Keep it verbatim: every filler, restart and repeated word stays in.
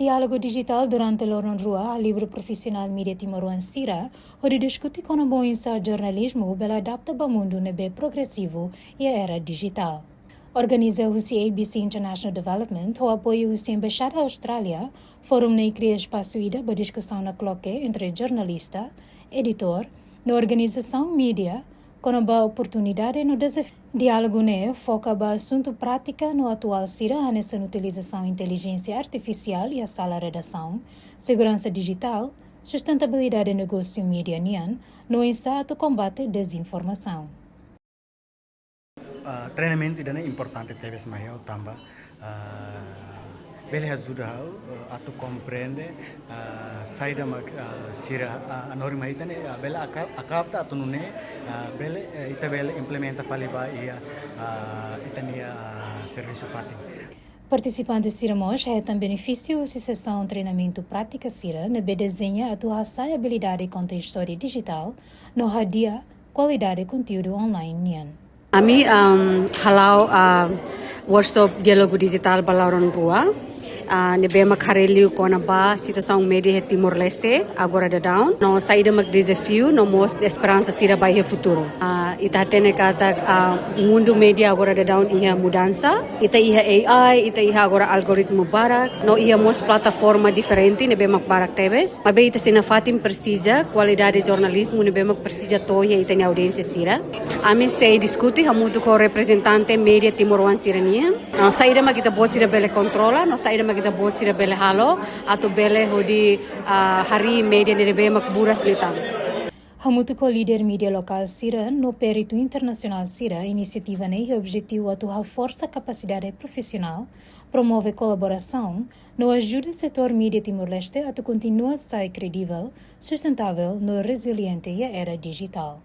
Diálogu dijitál durante loron rua halibur profisionál mídia timoroan sira hodi diskute kona-ba oinsá jornalizmu bele adapta ba mundu ne'ebé progresivu iha era dijitál. Organiza husi A B C International Development ho apoiu husi Embaixada Austrália, fórum ne'e kria espasu ida ba diskusaun nakloke entre jornalista, editór no organizasaun mídia kona-ba oportunidade no dezafiu. Diálogu ne'e foka ba asuntu prátika no atuál sira hanesan utilizasaun intelijénsia artifisiál iha sala redasaun, seguransa dijitál, sustentabilidade negósiu mídia nian, no oinsá atu kombate dezinformasaun. Ah, treinamentu ida-ne'e importante tebes mai ha'u tanba, ah, bele ajuda ha'u, ah, atu komprende, ah, saida mak, ah, sira, ah, hanorin mai ita-nia, ah, bele aka-, akapta atu nune'e, ah, bele, eh, ita bele implementa fali ba iha, ah, ita-nia, ah, servisu fatin. Partisipante sira mós hetan benefísiu husi sesaun treinamentu prátika sira ne'ebé dezeña atu hasa'e abilidade konta istória dijitál no hadi'a kualidade konteúdu online nian. Ami, um, hala'o, uh, workshop diálogu dijitál ba loron rua, uh, ne'ebé mak haree liu kona-ba situasaun mídia iha Timor-Leste agora daudaun. No saida mak dezafiu no mós esperansa sira ba iha futuru. Uh, ita hatene katak, uh, mundu mídia agora daudaun iha mudansa. Ita iha A I, ita iha agora algoritmu barak. No iha mós plataforma diferente ne'ebé mak barak tebes. Maibé ita sei nafatin presiza kualidade jornalizmu ne'ebé mak presiza to'o iha ita-nia audiénsia sira. Ami sei diskute hamutuk ho reprezentante mídia timoroan sira-nian. No saida mak ita-boot sira bele kontrola, no saida mak ita-boot sira bele halo, atu bele hodi, ah, harii mídia ne'ebé mak buras liután. Hamutuk ho líder mídia lokál sira no peritu internasionál sira, inisiativa ne'e iha objetivu atu haforsa kapasidade profisionál, promove kolaborasaun, no ajuda setór mídia Timor-Leste atu kontinua sai kredivel, sustentável no reziliente iha era dijitál.